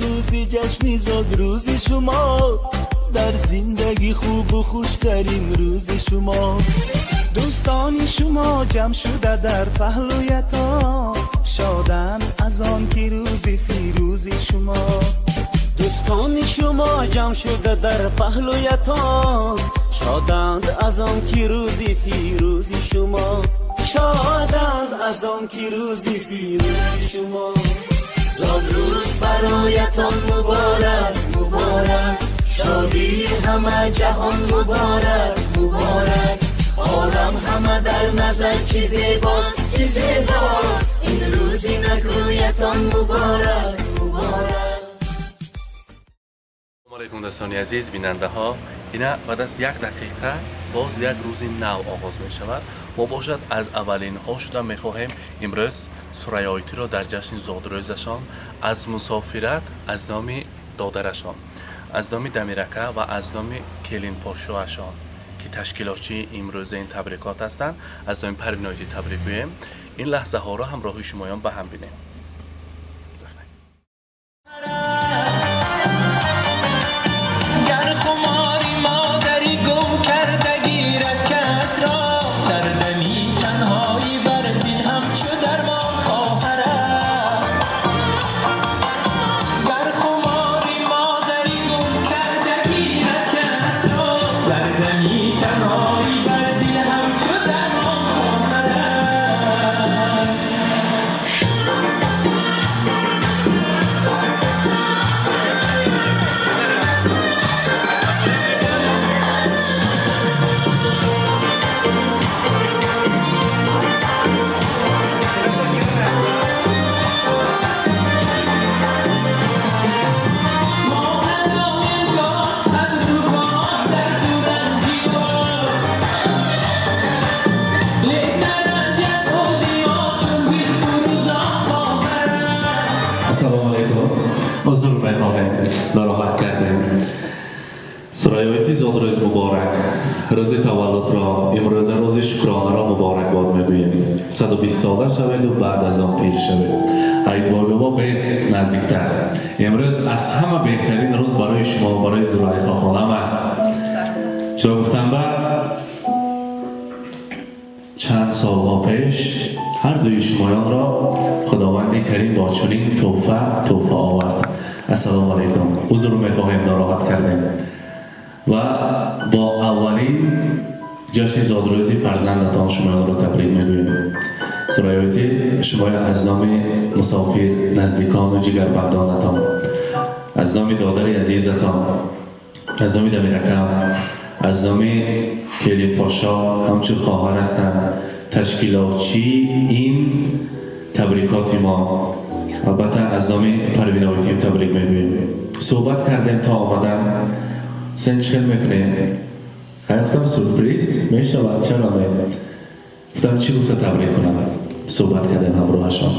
Рӯзи ҷашни зодрӯзи шумо, дар зиндагӣ хубу хуштарин рӯзи шумо. Дӯстони шумо ҷамъ шуда дар паҳлӯятон, шоданд аз он ки рӯзи фирӯзи шумо. Дӯстони шумо ҷамъ шуда дар паҳлӯятон, шоданд аз он ки рӯзи фирӯзи шумо. Шоданд аз он ки рӯзи фирӯзи шумо. Зодрӯз бароятон муборак, муборак, шодии ҳама ҷаҳон муборак, муборак. Олам ҳама дар назар чӣ зебост, чӣ зебост. Ин рӯзи накӯятон муборак, муборак. Салому алайкум, дӯстони азиз, бинандаҳо. Ина баъд аз як дақиқа боз як рӯзи нав оғоз мешавад. Мо бошад, аз аввалинҳо шуда мехоҳем имрӯз Сурайёитиро дар ҷашни зодрӯзашон аз мусофират аз номи додарашон, аз номи Дамирака ва аз номи келинпошоашон, ки ташкилотчии имрӯза ин табрикот ҳастанд, аз номи Парвиноитӣ табрик гӯем. Ин лаҳзаҳоро ҳамроҳи шумоён ба ҳам бинем. Гар хумори модарӣ гум карда гирад касро, дар дами танҳоӣ бар дил ҳамчу дармон хоҳар аст. Гар хумори модарӣ гум карда гирад касро, дар дами танҳоӣ бар дил ҳамчу дармон хоҳар аст. Мо ҳалоим гоҳ ҳарду гоҳ дарду ранҷи бор, лек наранҷад ӯзи мо чун дилфурӯзон хоҳар аст. Ассалому алайкум, узр мехоҳем, нороҳат кардем. Сурайёити, зодрӯз муборак! Рӯзи таваллудро, имрӯза рӯзи шукронаро муборакбод мегӯем. 120 сола шаведу баъд аз он пир шавед. Ҳайдбой бобо, бед наздиктар. Имрӯз аз ҳама беҳтарин рӯз барои шумо, барои Зулайхо хонам аст. Чиро гуфтам? Ба чанд солҳо пеш ҳар дуи шумоёнро Худованди Карим бо чунин тӯҳфа тӯҳфа овард. Ассалому алайкум, узр мехоҳем, нороҳат кардем. Ва бо аввалин ҷашни зодрӯзи фарзандатон шумоёнро табрик мегӯем. Сурайёитӣ, шумоя аз номи мусофир, наздикону ҷигарбандонатон, аз номи додари азизатон, аз номи Дамиракам, аз номи Келинпошо, ҳамчун хоҳар ҳастанд ташкилотчии ин табрикоти мо, албатта, аз номи Парвиноитим табрик мегӯем. Суҳбат кардем то омадан: «Ҳусен, чӣ хел мекунем?» Хай, гуфтам, сюрприз мешавад, чаро не. Гуфтам, чӣ гуфта табрик кунам? Суҳбат кардем ҳамроҳашон.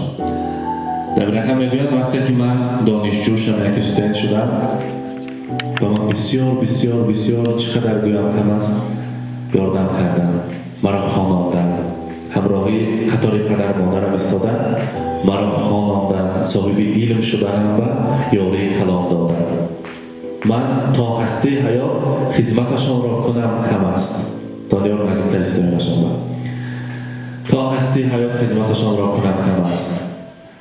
Дамиракам мегӯяд, вақте ки ман донишҷӯ шудам, яке студент шудам, ба ман бисёр, бисёр, бисёр, чӣ қадар гӯям кам аст, ёрдам карданд, маро хононданд, ҳамроҳи қатори падар модарам истода маро хононданд, соҳиби илм шуданам ба ёрии калом доданд. Ман то ҳастии ҳаёт хизматашонро кунам кам аст. Донёр, наздиктар истоянашон. Ба то ҳастии ҳаёт хизматашонро кунам кам аст.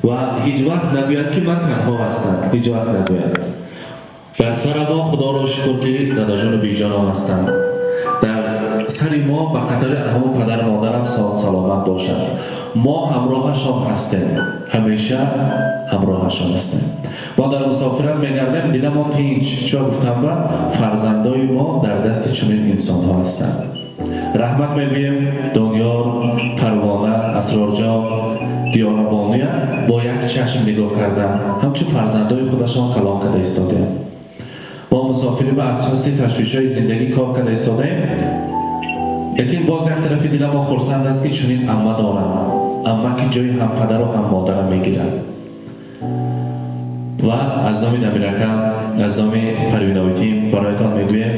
Ва ҳеҷ вақт нагӯянд, ки ман танҳо ҳастам, ҳеҷ вақт нагӯянд. Дар сара мо, Худоро шукр, ки дадаҷону биҷонам ҳастанд дар сари мо, ба қатори ҳамон падар модарам саломат бошанд. Мо ҳамроҳашон ҳастем, ҳамеша ҳамроҳашон ҳастем. Мо дар мусофират мегардем, диламон тинч. Чо гуфтам? Ба фарзандои мо дар дасти чунин инсонҳо ҳастанд. Раҳмат мегӯем Дониёр, Парвона, Асрорҷон, Диёрабонуя бо як чашм нигоҳ карда, ҳамчун фарзандои худашон калон карда истодаем. Мо мусофирӣ ба асоси ташвишҳои зиндагӣ кор карда истодаем, лекин боз як тарафи диламон хурсанд аст, ки чунин амма дорам, амма ки ҷои ҳам падару ҳам модарам мегирад. Ва аз номи Дамиракам, аз номи Парвиноитим бароятон мегӯем: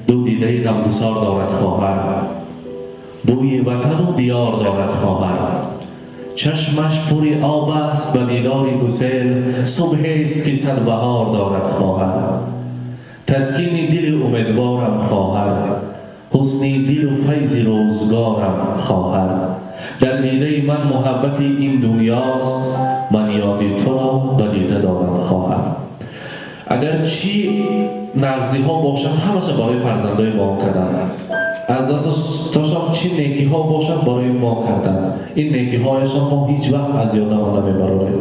ду дидаи ғамгусор дорад хоҳар, бӯи ватану диёр дорад хоҳар. Чашмаш пури об аст ба дидори гусел, субҳест ки сад баҳор дорад хоҳар. Таскини дили умедворам хоҳар, ҳусни дилу файзи рӯзгорам хоҳар. Дар дидаи ман муҳаббати ин дунёст, ман ёди туро ба дида дорам хоҳар. Агар чӣ нағзиҳо бошад, ҳамаша барои фарзандои мо карданд. Аз дасташон чӣ некиҳо бошад, барои мо карданд. Ин некиҳояшон мо ҳеҷ вақт аз ёдамон намебарорем.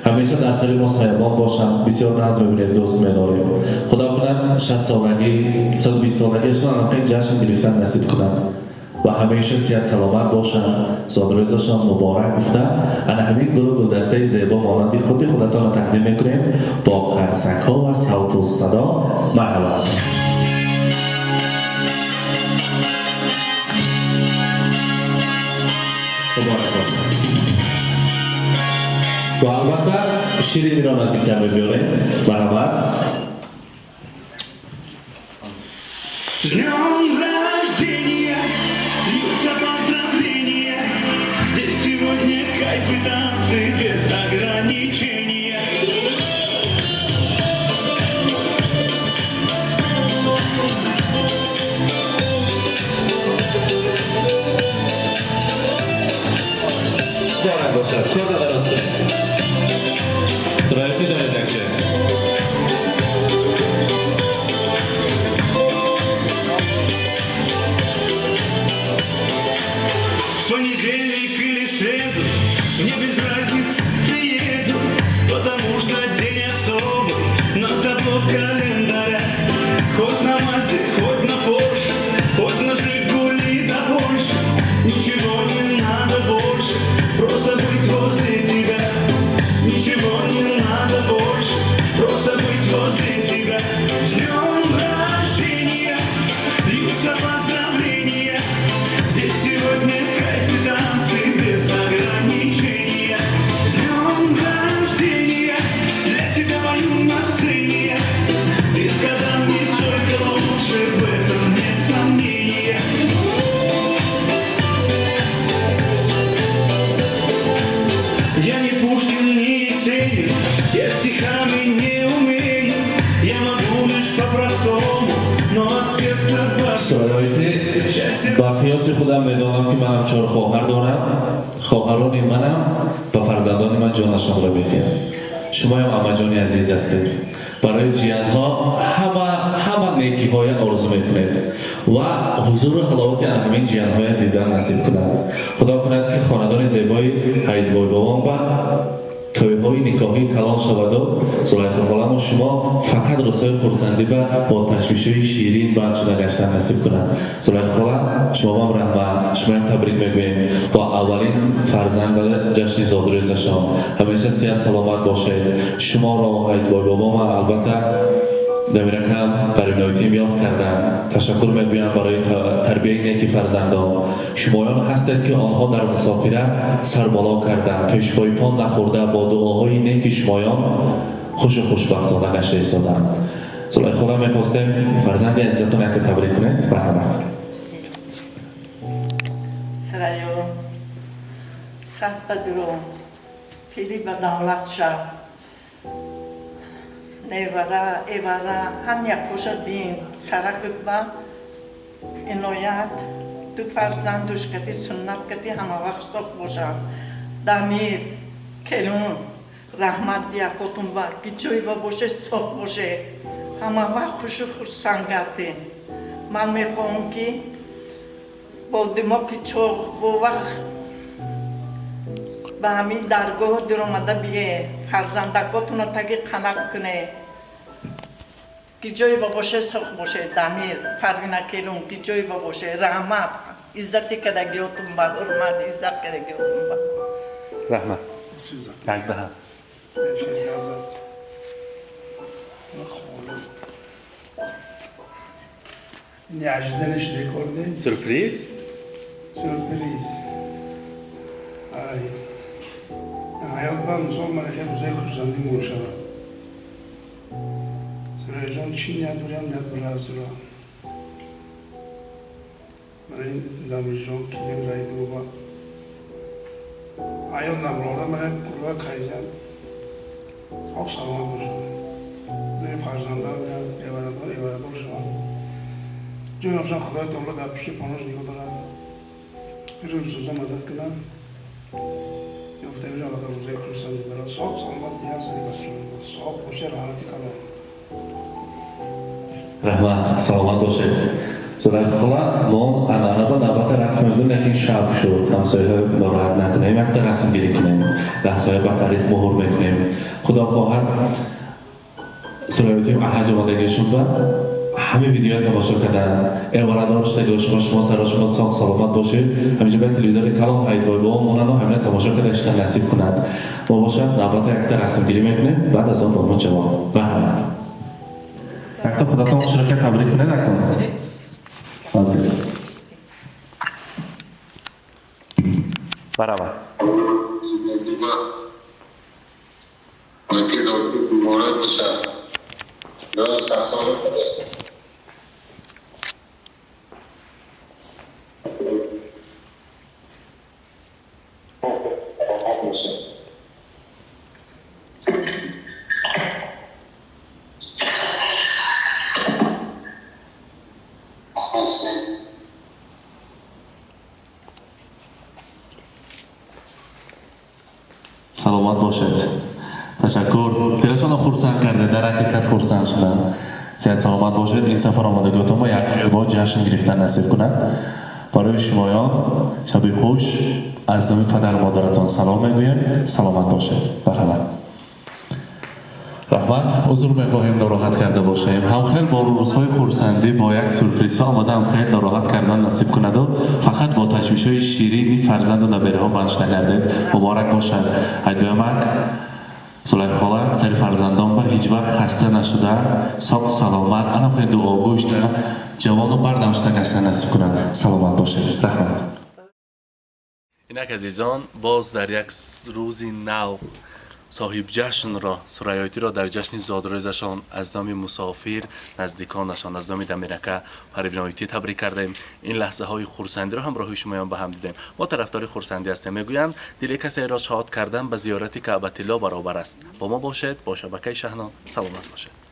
Ҳамеша дар сари мо соябон бошанд, бисёр нағз мебинем, дӯст медорем. Худо кунад 60-солагӣ, 120-солагиашон аллакай ҷашн гирифтан насиб кунад ва ҳамеша сиҳат саломат бошанд, зодрӯзашон муборак гуфта, ана ҳамин гулу гулдастаи зебо монанди худи худатонро тақдим мекунем бо қарсакҳо ва савту садо. Марҳабат. Муборак бошад. Ва албатта шириниро наздиктар мебиёрем. Марҳамат. С днем рождения льются поздравления. Здесь сегодня кайф и танцы без ограничения. Муборак бошад. Кор дароз кунед. Рояти доред якҷо. Понедельник или среду, мне без разницы, приеду, потому что день особый на табло календаря. Хоть на Мазде, хоть на Порше, хоть на Жигули да больше, ничего не надо больше, просто быть возле тебя. Ничего не надо больше, просто быть возле тебя. С днем рождения льются поздравления. Здесь сегодня кайф и танцы без ограничения. С днем рождения для тебя пою на сцене. Ты с годами только лучше, в этом нет сомнения. Я не Пушкин, не Есенин, я стихами не умею. Я могу лишь по-простому, но от сердца по Сураёйти, ба қиёси худам медонам, ки манам чор хоҳар дорам. Хоҳарони манам ба фарзандони ман ҷонашонро медиҳанд. Шумоям амаҷони азиз ҳастед. Барои ҷиянҳо ҳама некиҳоя орзу мекунед ва ҳузуру ҳаловати ана ҳамин ҷиянҳоя дидан насиб кунад. Худо кунад, ки хонадони зебои Ҳайдбойбобон ба тӯйҳои никоҳӣ калон шаваду Зулайхо холамо шумо фақат рӯзҳои хурсандӣ ба бо ташвишҳои ширин банд шуда гаштан насиб кунад. Зулайхо хола, шумоам раҳмат, шумоям табрик мегӯем бо аввалин фарзанд ҷашни зодрӯзашон. Ҳамеша сиҳат саломат бошед. Шуморо Ҳайдбойбобома албатта дамиракам қарибноитим ёд карданд. Ташаккур мегӯям барои тарбияи неки фарзандон. Шумоён ҳастед, ки онҳо дар мусофира сарбало карданд, пешпои-пон нахӯрда бо дуоҳои неки шумоён хушу хушбахтона гашта истоданд. Зулайхола, мехостем фарзанди азизатон якта табрик кунед. Марҳамат. Сирайё, сад ба дуро, пири ба давлат шав, невара, эвара ҳам якоша бин, саракут ба иноят, ду фарзанд душкати суннат кати ҳамавақт сох бошанд. Дамир, келун, раҳмат диякотун ба ки ҷой ба боше, сох боше, ҳамавақт хушу хурсанд гардем. Ман мехоҳам, ки бо димоқи чоғ бо вақт ба ҳамин даргоҳ диромада бие, фарзандакотонро таги қанақ куне, ки ҷое ба боше, сох боше. Дамир, Парвина келун, ки ҷое ба боше, раҳмат иззати кардагиотун ба, ҳурмат иззат кардагиотун ба. Раҳмат. Як даҳа. Неожиданно шуде. Сюрприз? Сюрприз. Ай. Ҳаёт ба мисол ман хеле рӯзаи хурсандӣ мешавад. Сураёҷон, чӣ ният дорам, ният бараз дорам. Барои Дамирҷон, ки раи боба. Аёд наброда мана курва кайзан. Соғ саломат бошанд. Дуи фарзандон эварадор эварадор шаванд. Ҷои Худои таоло дар пушти понош нигоҳ дорад. Рӯзӯза мадад кунад. Ёфтавиҷа аллоҳ рӯзаи хурсандӣ дорад. Соғ саломат дияр сари бачаҳо. Соғ бошад, раҳмати калон. Раҳмат, саломат бошед. Зулайхола, мо анъана ба навбата рақс мекунем, лекин шаб шуд, ҳамсояҳо нороҳат накунем, якта расмгирӣ кунем, лаҳзаҳои ба таърих муҳур мекунем. Худо хоҳад сураётим аҳаҷ омадагиашон ба ҳамин видеоя тамошо кардан, эварадор шудагиҳо шумо, шумо саро шумо соғ саломат бошед. Ҳаминҷо ба телевизори калон ҳайдбой бо монанду ҳамина тамошо карда шидан насиб кунад. Мо бошад навбата якта расмгирӣ мекунем, баъд аз он ба мо ҷавоб. Марҳамат. Якта худатон хушрока табрик кунед акун. Ҳозир. Барабар. مبارک باشد. Саломат бошед. Ташаккур. Дилашонро хурсанд карда, дар ҳақиқат хурсанд шудам. Сиҳат саломат бошед. Ин сафар омодагиҳотон ба як бо ҷашн гирифтан насиб кунад. Барои шумоён шаби хуш, аз номи падару модаратон салом мегӯем. Саломат бошед. Марҳамат. Раҳмат. Узр мехоҳем нороҳат карда бошем. Ҳамхел бо рӯзҳои хурсандӣ бо як сюрпризҳо омада ҳамхел нороҳат кардан насиб кунаду фақат бо ташвишҳои ширини фарзанду набераҳо бандш нагардед. Муборак бошад. Ҳайдоямак Зулайхола сари фарзандон ба ҳеҷ вақт хаста нашуда, соқ саломат, анақе дуогӯ шуда, ҷавону бардам шуда гаштан насиб кунад. Саломат бошед. Раҳмат. Инак азизон, боз дар як рӯзи нав соҳибҷашнро, Сурайётиро дар ҷашни зодрӯзашон аз номи мусофир наздиконашон, аз номи Дамирака Парвиноитӣ табрик кардем. Ин лаҳзаҳои хурсандиро ҳамроҳи шумоён ба ҳам дидем. Мо тарафдори хурсандӣ ҳастем. Мегӯянд, дили касеро шод кардан ба зиёрати Каъбатилло баробар аст. Бо мо бошед, бо шабакаи Шаҳно. Саломат бошед.